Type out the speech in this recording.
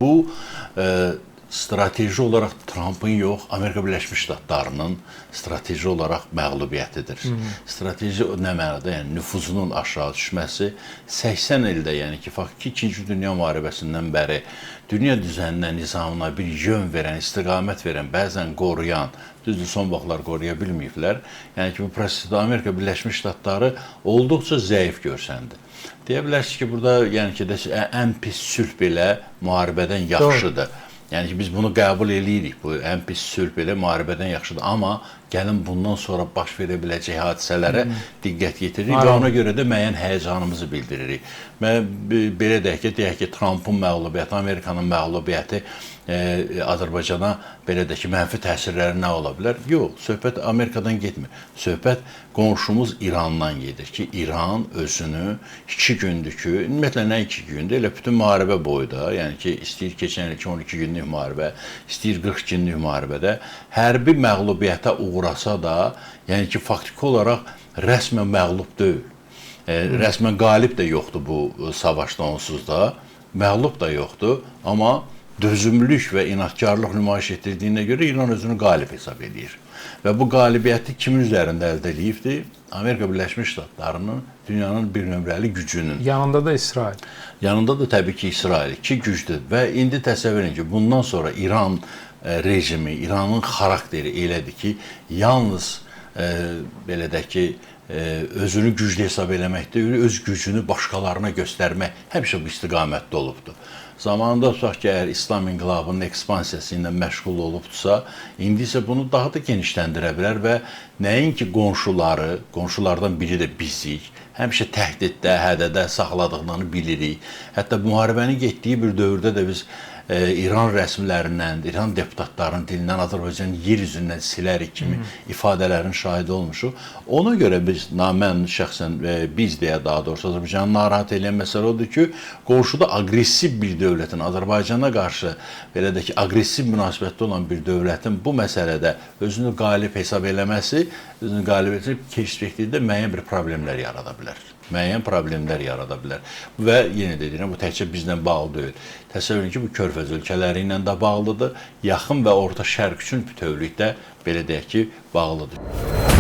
Bu strateji olaraq Trampın yox, Amerika Birləşmiş Ştatlarının strateji olaraq məğlubiyyətidir. Strateji nə mənada? Yəni nüfuzunun aşağı düşməsi 80 ildə, yəni ki, faktiki İkinci Dünya müharibəsindən bəri dünya düzəninə, nizamına bir yön verən, istiqamət verən, bəzən qoruyan, düzdür son vaxtlar qoruya bilməyiblər. Yəni ki, bu prosesdə Amerika Birləşmiş Ştatları olduqca zəif görsəndi. Deyə bilərsiniz ki, burada yəni ki, ən pis sülh belə müharibədən yaxşıdır. Doğru. Yəni ki, biz bunu qəbul eləyirik. Bu ən pis sülh belə müharibədən yaxşıdır. Amma gəlin bundan sonra baş verə biləcək hadisələrə diqqət yetiririk və ona görə də müəyyən həyəcanımızı bildiririk. Mən belə deyək ki, Trampın məğlubiyyəti, Amerikanın məğlubiyyəti Azərbaycana belə deyək ki, mənfi təsirləri nə ola bilər? Yox, söhbət Amerikadan getmir. Söhbət qonşumuz İrandan gedir ki, İran özünü 2 gündür ki, ümumiyyətlə nə 2 gündür, elə bütün müharibə boyu da, yəni ki, istəyir keçən ilki 12 günlük müharibə, istəyir 40 günlük müharibədə hərbi məğlubiyyətə uğrasa da, yəni ki, faktiki olaraq rəsmən məğlub deyil. Rəsmən qalib də yoxdur bu savaşda onsuz da, məğlub da yoxdur, amma dözümlülük və inadkarlıq nümayiş etdirdiyinə görə İran özünü qalib hesab edir. Və bu qalibiyyəti kimin üzərində əldə eləyibdir? Amerika Birləşmiş Ştatlarının, dünyanın bir nömrəli gücünün. Yanında da İsrail. Yanında da təbii ki, İsrail. İki gücdür. Və indi təsəvvür edin ki, bundan sonra İran rejimi, İranın xarakteri elədir ki, yalnız belə də ki, özünü güclü hesab eləmək deyil, öz gücünü başqalarına göstərmək həmişə bu istiqamətdə olubdur. Zamanında tutaq ki, əgər İslam inqilabının ekspansiyası ilə məşğul olubdursa, indi isə bunu daha da genişləndirə bilər və nəinki qonşuları, qonşulardan biri də bizik, həmişə təhdiddə, hədədə saxladıqlarını bilirik. Hətta müharibənin getdiyi bir dövrdə də biz İran rəsmilərindən, İran deputatlarının dilindən Azərbaycanı yer üzündən silərik kimi ifadələrin şahidi olmuşuq. Ona görə biz, mən şəxsən, biz deyə daha doğrusu Azərbaycanı narahat eləyən məsələ odur ki, qonşuda aqressiv bir dövlətin, Azərbaycana qarşı belə də ki, aqressiv münasibətdə olan bir dövlətin bu məsələdə özünü qalib hesab eləməsi, özünü qalib etib perspektivdə müəyyən bir problemlər yarada bilər. Müəyyən problemlər yarada bilər. Və yenə də deyirəm, bu təkcə bizlə bağlı deyil. Təsəvvür edin ki, bu Körfəz ölkələri ilə də bağlıdır. Yaxın və Orta Şərq üçün bütövlükdə belə deyək ki, bağlıdır.